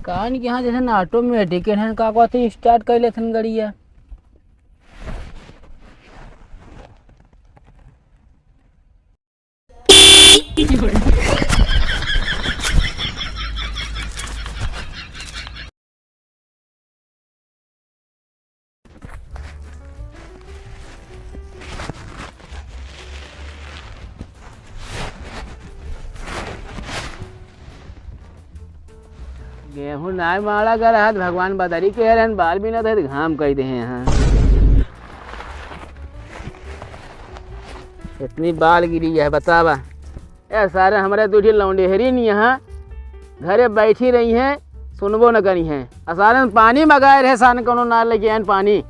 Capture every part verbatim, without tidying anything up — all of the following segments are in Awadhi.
कान के यहाँ जैसे automatic है, का कहते start कर लेथन गड़िया। गेहूं नाय माड़ा गल हाथ, भगवान बदरी के रहन, बाल भी न थे, घाम कई दे हैं। इतनी बाल गिरी है, बतावा। ए सारे हमरे दू ठी लौंडेहरी नहीं यहाँ घरे बैठी रही हैं, सुनबो न करी हैं। आ सारे पानी मगाए रहे, सारे कोनो ना लेके आए पानी।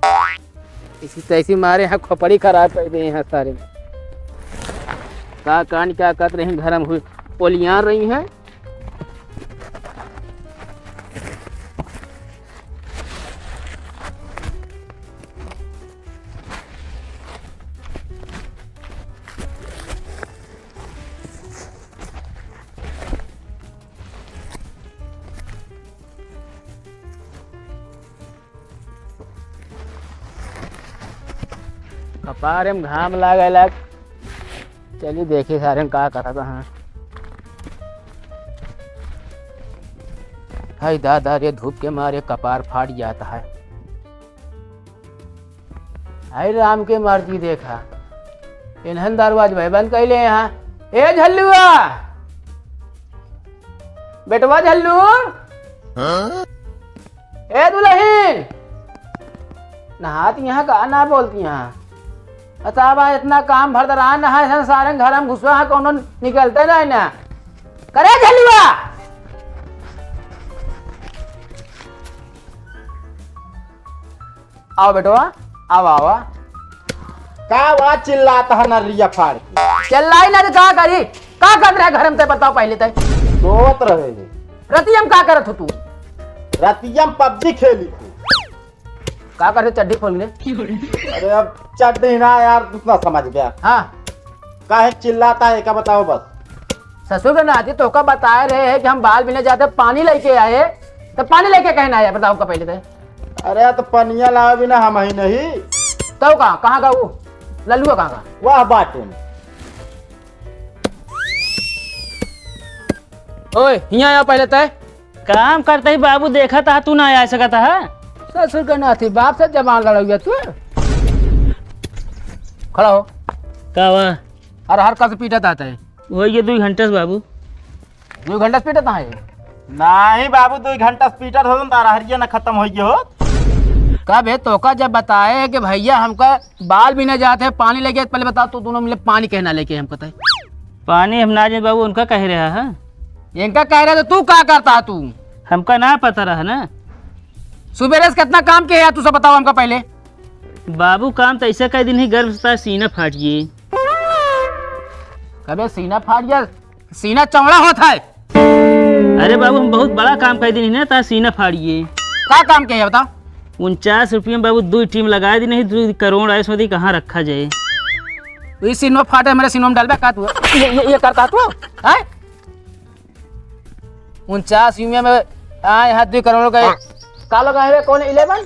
इसी तैसी मारे हैं, खोपड़ी खराब कर दे हैं सारे। का कान क्या कत रही, घर में हुई पोलियां रही हैं। कपारे में घाम लागे लाग। चली देखी सारे का करत हैं। हाय दादा रे, धूप के मारे कपार फाट जाता है। हाय राम के मर्जी देखा, इन्हन दरवाज भाई बंद कैले यहाँ। ए झल्लुआ, बेटवा झल्लू, हाँ? ए दुलहिन, नहात यहाँ का ना बोलती यहाँ? बतावा, इतना काम भर दरान नहाए सन, सारे घर में घुसवा है, कोनो निकलते नहीं ना। करे झल्लुआ। आओ बेटवा, आओ, आओ। का वा चिल्लात ह नरिया फाड़ के? चिल्लाई ना तो का करी? का करत रहे घर में, ते बताओ पहले ते। सोवत रहे। रतिया में का करत हो तू? रतिया में PUBG खेली थी। का करत चड्डी खोल ले? अरे अब चड्डी ना यार, तू ना समझ गया। हाँ। काहे चिल्लाता है, का बताओ बस। ससुर के नाती तोका बताए रहे हैं कि हम बाल बिने जाते पानी लेके आए, तो पानी लेके कहना आया, बताओ का पहले तो। अरे तो पनिया लावे बिना हम ही नहीं। तो का, कहाँ का वो? लल्लुआ कहाँ का? वाह बाटे। ओए, हियाँ आ पहले तय। काम करते ही बाबू देखा था, तू ना आ सकता है। ससुर के नाती बाप से जबान लड़ौया तू। खड़ा हो। का वा? अरहर कब से पीटत आत है? वही ये दुइ घंटा से बाबू। दुइ घंटा से पीटत आहे? नाही बाबू, दुइ घंटा से पीटत होत, अरहरिया न खतम होइ गयो होत। कब है तोका जब बताए कि भैया हमका बाल बिने जात है, पानी लेके, पहले बताओ तू दोनों मिले पानी कहना लेके हमको तय? पानी हम ना जाए बाबू, उनका कह रहा है। इनका कह रहा तो तू का करता है तू? हमका ना पता रहा ना। सुबेरे से कितना काम किया है तू सब बताओ हमका पहले। बाबू काम तो ऐसे कह दिन ही गर्व से सीना फाट गई। कबे सीना फाट गया, सीना चौड़ा होत है। अरे बाबू, हम बहुत बड़ा काम कइ दिनी ना, तार सीना फाड़िए। का काम के है बता? उनचास रुपये में बाबू दुइ टीम लगाइ दिनी, दुइ करोड़ आए, सोची कहाँ रखा जाए। तो ये सीनवा फाटे, मेरे सीनवा में डालबे का तू? ये, ये, ये करता तू, हैं? उनचास रुपये में आए हाथ दुइ करोड़ का। का लगाए हुए? कौन इलेवन?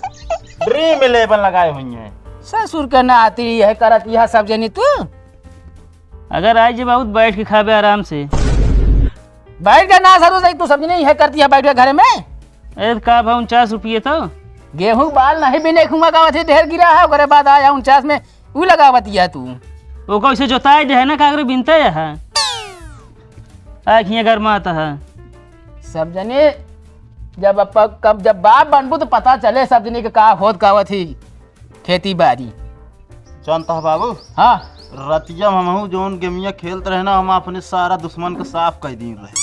ड्रीम इलेवन लगाए हुए हैं। ससुर के नाती है करत यह सब जनी तू। अगर आई जे बाबू, बैठ के खाबे आराम से। बैठ के ना सरू सही, तू सब जने इहे करती है बैठ के घरे में। अरे तो का भाव उनचास रुपये तो? गेहूं बाल नहीं बिने खुमा का वथे ढेर गिरा है, ओकरे बाद आया उनचास में ऊ लगावत या तू। ओका उसे जोताई दे है ना, कागरे बिनते है। आ खिया गरमात है। सब जने जब अप-, कब जब बाप बनबू तो पता चले सब जने के का होत का वथी। खेती बाड़ी। जानता है बाबू? हाँ। रतिया में हमहू जौन गेमिया खेलत रहे ना, हम अपने सारा दुश्मन के साफ कइ दीन रहे।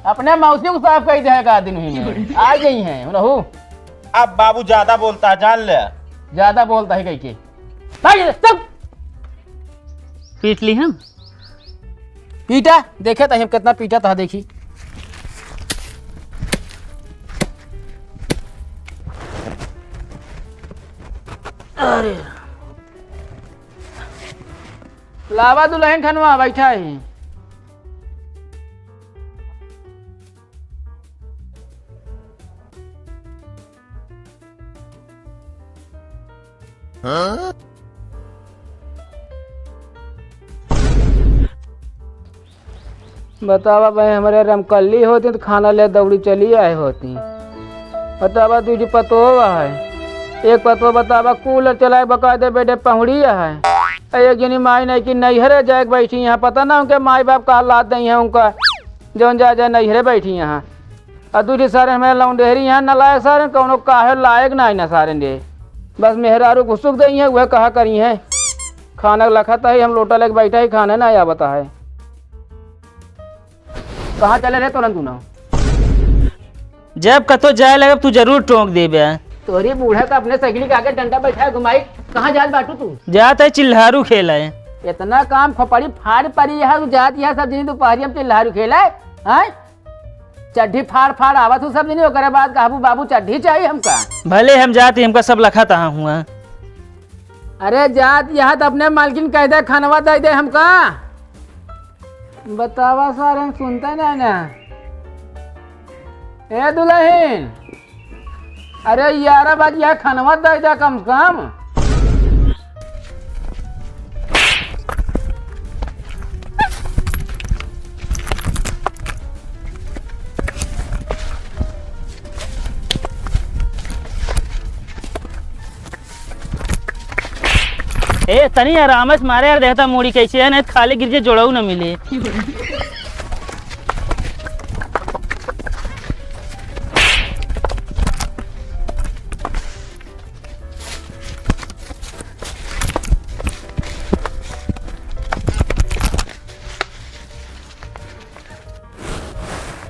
अपने मौसी को साफ कइ देगा दिन ही में। आ गई हैं, रहू। अब बाबू ज्यादा बोलता है, जान ले। ज्यादा बोलता है कह के। भाई, चुप। पीट ली हम। पीटा, देखे त हम कितना पीटा था, देखी। अरे। लावा दुल्हन खनवा बैठा है। बतावा भाई, हमरे रमकल्ली होती तो खाना ले दौड़ी चली आए होती। बतावा, दूजी पतोह है, एक पतोह बतावा कूलर चलाए बकायदे बेडे पहुड़ी है, आ एक जनी माई नहीं कि नैहरे जाए के बैठी यहाँ, पता ना उनके माई बाप का हालात नहीं है उनका, जौन जा जा नैहरे बैठी यहाँ। आ दूसरी सारे हमें लौंडेहरी यहाँ नलायक सारे, कौनो काहे लायक ना है ना सारे दे। बस मेहरारू घुसुक दे हैं, वह कहा करी हैं। खाना लखत है, हम लोटा लेके बैठा ही, खाने ना आवत है। कहाँ चले रहे तोरन तू ना? जब कतो जाए लगब, तू जरूर टोंक देबे। तोरी बूढ़ा का अपने सगली के आगे डंडा बैठा है घुमाई, कहाँ जात बाटू तू? जात है चिल्हारू खेल है। इतना काम खोपड़ी फाड़ पड़ी है, तू जात यह सब दिन दोपहरी हम चिल्हारू खेल है, हैं? चड्ढी फाड़ फाड़ आवत हूँ सब दिन, ओकरे बाद कहबू, "बाबू, चड्ढी चाहिए हमका।" भले हम जाती, हमका सब लखा तहाँ हुआ। अरे जात यहाँ तो अपने मालकिन कह दे, "खनवा दे दे हमका।" बतावा सारे, सुनते नहीं ना। ए दुल्हन, अरे यार, अब आज यह खनवा दे दे कम से कम। ए, तनी आराम से मारे यार, देखता मूड़ी कैसे है, नहीं तो खाली गिर जे जोड़ऊ न मिले।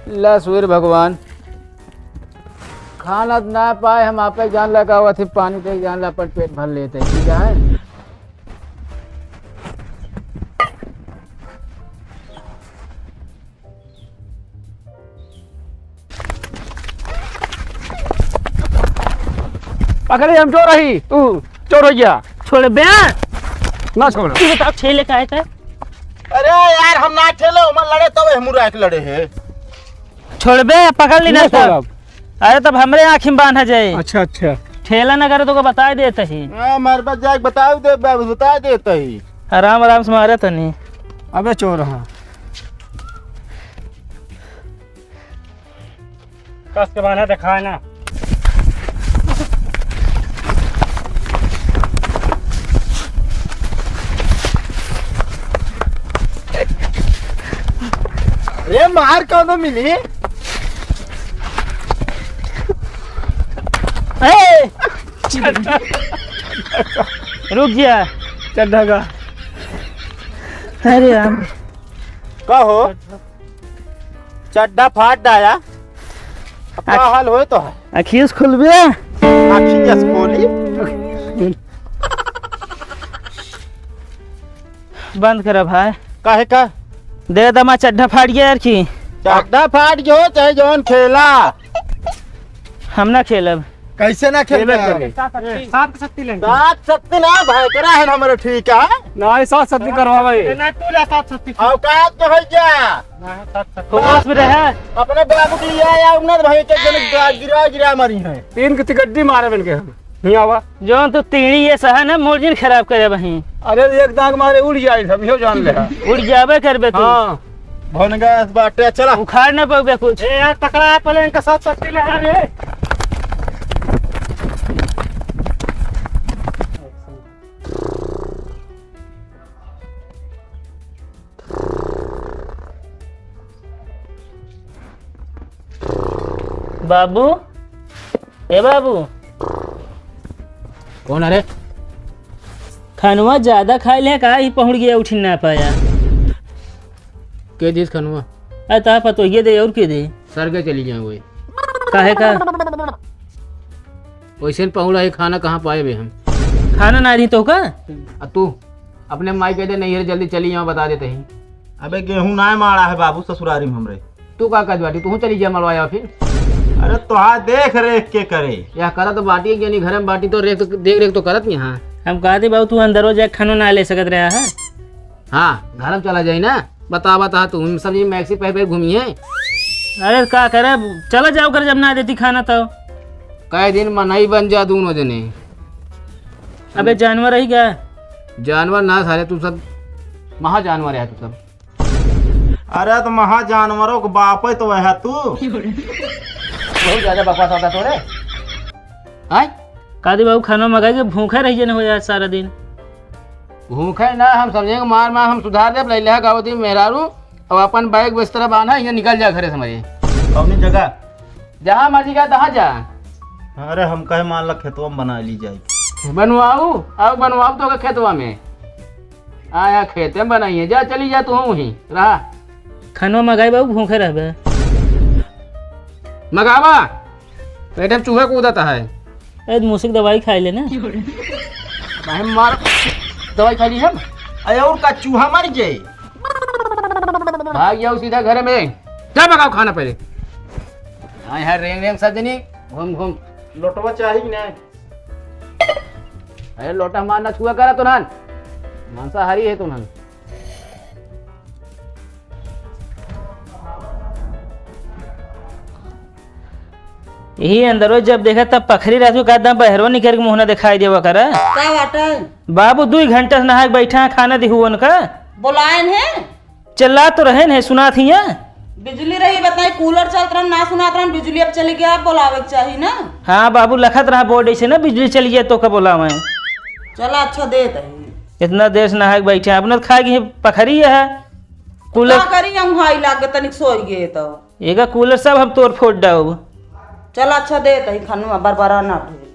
ला सूर्य भगवान, खाना त ना पाए, हम आपे जान लगावत ही, पानी के जान ला, अपन पेट भर लेते हैं, ठीक है? पकड़े हम चोर रही, तू चोर हो गया। छोड़ बे। ना छोड़। तू बताओ, छेले काहे का? अरे यार, हम ना ठेले, हम लड़े तब हम रात लड़े हैं। छोड़ बे, पकड़ ली ना ना तो। छोड़ब। अरे तब हमरे आँखी में बांधा जाए। अच्छा, अच्छा। ठेला न करे तो को बताए देत ही। हाँ, मार बस जाके बताओ दे, बस बताए देत ही। आराम आराम से मारे तनी। अबे चोर, हाँ। कस के बांधा दिखाए ना। अरे मार कौनो मिली? ए! रुक जा। चड्ढा का। अरे राम। का हो? चड्ढा फाट डाया। अब का आख-, हाल होए तो है? अखियस खोलबे? अखियस खोली? बंद कर भाई। काहे का? दे दमा चड्ढा फाट गया यार की। चड्ढा फाट गयो, चाहे जौन खेला। हम ना खेलब। कैसे ना खेलबे? खेलबे करी। सात शक्ति लेंगे। सात शक्ति ना भाई, करा है ना हमारे ठीक है। नहीं, सात शक्ति करवा भाई। ना तू ले सात शक्ति। औकात तो है क्या? होश में रहे। अपने बाबू के लिए आया, उन्नत भाई के जन गा-, गिरा, गिरा मारी है। तीन की तिकड्डी मारे बन के हम। नहीं आवा। जौन तू तीनी ये सहा ना, मोर जिन खराब करे वहीं। अरे एक दाग मारे उड़ जाए सब, यो जान ले। उड़ जाबे करबे तू। हाँ। भन गैस बाटे, चला। उखाड़ ना पाबे कुछ। ए यार, टकरा है, पहले इनका साथ शक्ति ले आ रे। बाबू, ए बाबू। कौन है रे? खनवा ज्यादा खाई ले का? ही पहुड़ गया, उठ ना पाया। के दिस खनवा? अरे ता पतोहिए दे और के दे? सर के चली जाए वही। काहे का? वैसे न पहुड़ा है, खाना कहाँ पाए बे हम? खाना ना रही तो का? आ तू अपने माई कह दे, "नहीं रे, जल्दी चली जाओ, बता देते ही।" अबे गेहूं ना माड़ा है बाबू ससुरारी में हमरे। तू का कहत बाटी? तू चली जा मलवाया फिर। अरे तोहार देख रेख के करे? या करत बाटी कि नहीं, घर में बाटी तो रेख तो, देख रेख तो करत नहीं। हाँ। हम कहते बाबू तू अंदर हो जाए, खानो ना ले सकत रहा है। हाँ, घर में चला जाई ना। बतावा ता तू, हम सब जी मैक्सी पहन पहन घूमी है। अरे का करे, चला जाओ कर जब ना देती खाना तो। कई दिन मनई बन जा दोनों जने। अबे जानवर रही क्या? जानवर ना सारे, तू सब महा जानवर है तू सब। अरे तो महा जानवरों के बाप है तो वह तू। बहुत ज्यादा बकवास होता तोरे। आय? का दी बाबू, खाना मंगाई के भूखे रहिए न हो यार सारा दिन। भूखे ना, हम समझेंगे मार मार हम सुधार देब, लैला गावती मेहरारू, अब अपन बैग बिस्तरा बांधा, यहाँ निकल जा घरे से हमारे। कौनी जगह? जहाँ मर्जी का तहाँ जा। अरे हम कहे मान ला खेतवा में बना ली जाए। बनवाऊ, अब बनवाऊ तो का खेतवा में। आया खेते में बनाइए, जा चली जा तू वहीं रहा। खाना मंगाई बाबू, भूखे रहबे। मंगावा, पेट में चूहा कूदता है। ए, मूसी के दवाई खाई ले ना। भाई मार, दवाई खा ली हम। अरे और का चूहा मर जाए? भाग जाओ सीधा घर में। जा पकाओ खाना पहले। हाँ, यहाँ रेंग रेंग सजनी, घूम घूम। लोटवा चाही कि नहीं? अरे लोटा मार ना छुआ करा तुनन। मांसाहारी है तुनन। यही अंदरो जब देखा तब पखरी रहत हो, का दम बहरो निकल के मुँह ना दिखाई देवा करा। का बाटे? बाबू दुई घंटा से नहा के बैठा है, खाना दिहु उनका। बोलायन है? चिल्ला तो रहे हैं, सुनात हिया। बिजली रही बताई, कूलर चलत रहन, ना सुनात रहन, बिजली अब चली गया, अब बोलावे के चाही ना। हाँ बाबू, लखत रहा बोर्ड ऐसे ना, बिजली चली जाए तो का बोलावे। चला अच्छा देत है। इतना देर से नहा के बैठे हैं, अपना तो खा गई पखरी है। कूलर का करी हम, हाई लाग तनिक सोई गए तो। एका कूलर सब हम तोड़ फोड़ डाउब। चल अच्छा देत ही खनुआ बरबरा ना ढेर।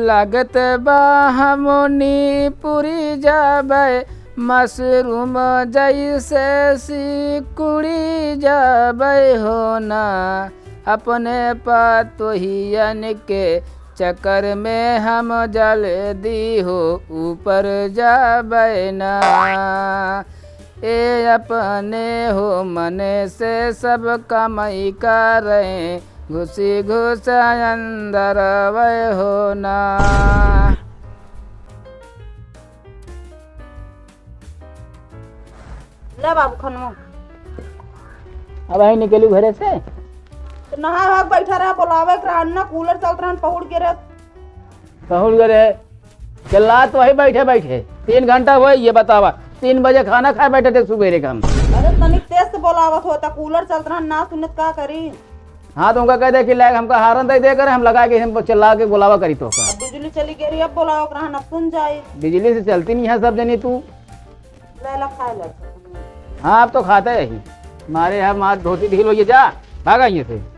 लागत बा हमनी पुरी जाबै, मशरूम जैसे सिकुड़ी जाबै हो ना। अपने पतोहियन के चक्कर में हम जल्दी हो ऊपर जाबै ना। ए अपने हो मन से सब कमाई करे, घुसी घुस अंदर वै हो ना। ले बाबू खनवा। अब आई निकलू घरे से। तो नहा वहा के बैठा रहा, बोलावे के रहा ना, कूलर चलत रहन, पहुड़ के रहे। पहुड़ के रहे। चला तो वही बैठे बैठे तीन घंटा हुए, ये बतावा, तीन बजे खाना खाए बैठे थे सुबेरे का हम। अरे तनिक तेज से बोलावत होता, कूलर चलत रहन, ना सुनत का करी। हाँ, तो उनका कह दे कि लायक हमका हारन दे दे करे, हम लगा के हम चिल्ला के बोलावा करी तो का। अब बिजली चली गई रही, अब बोलावा के रहन, अब सुन जाई। बिजली से चलती नहीं है सब जनी तू। ले ला, खाए ला। हाँ, अब तो खाते ही। मारे हम आज धोती ढील होइए जा, भागा यहाँ से।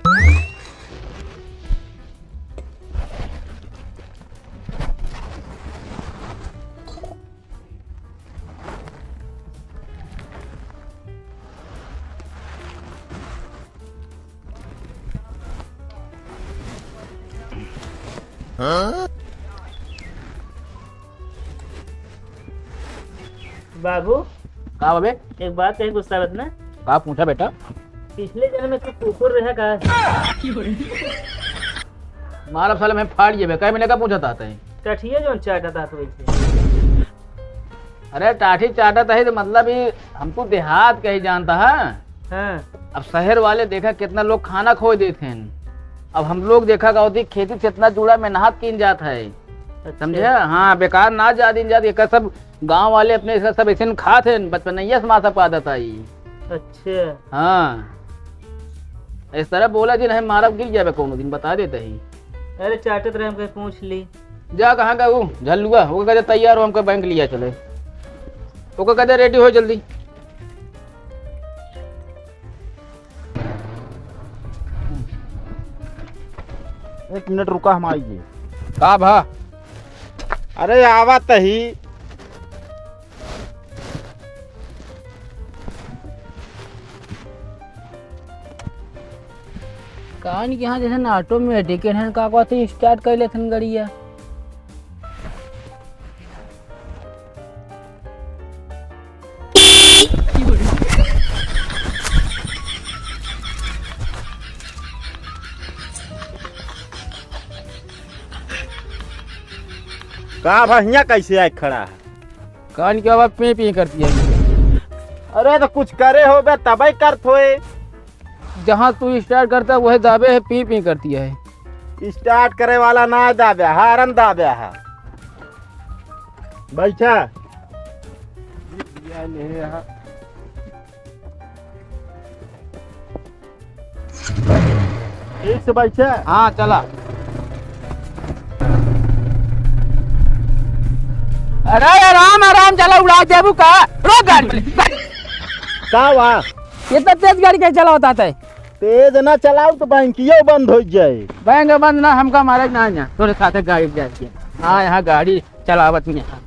बाबू। का बा बे? एक बात कही, गुस्सा मत ना। का पूछा बेटा? पिछले जन्म में तू कुकुर रहे का? मारब साले में फाड़ जेबे। कई महीने का पूछा था तैं? टठिया जौन चाटत आत वैसे। अरे टाठी चाटत है तो मतलब ही हमको देहात कही जानता है। हाँ। अब शहर वाले देखा कितना लोग खाना खोए देते हैं। अब हम लोग देखा का होती खेती से इतना जुड़ा मेहनत कीन जात है। अच्छा। समझे? हाँ, बेकार ना जा दिन जात, एकर सब गाँव वाले अपने इसका सब ऐसे खात हैं, बचपनैया से माँ सब आदत आई। अच्छा। हाँ। इस तरह बोला जी, नहीं मारब गिर जाबे कोनो दिन, बता देते ही। अरे चाटत रहे, हम कहीं पूछ ली। जा, कहाँ का वो झल्लुआ? ओके कह दे तैयार हो, हमको बैंक लिया चले। ओके कह दे रेडी हो जल्दी। एक मिनट रुका, हम आई जी। का भा? अरे आवत ही। कान के यहाँ जैसे automatic है, का कहते start कर लेथन गड़िया। का भा हियाँ कैसे आए खड़ा है? कान के आवाज पी पी करती है। अरे तो कुछ करे होबे तबे करत होए। जहाँ तू start करता है, वही दाबे है, पी पी करती है। Start करे वाला ना दाबे, हारन दाबे है। बैठा। ठीक से बैठा। हाँ, चला। अरे, आराम, आराम चला, उड़ा देबू का? रोक गाड़ी। का हुआ? इतना तेज गाड़ी कैसे चलावत आता है? तेज ना चलाऊ तो बैंकियो बंद हो जाए। बैंक बंद ना, हमका मारे ना, यहाँ तोरे साथे गाड़ी जाए के। हाँ, यहाँ गाड़ी चलावत नहीं है।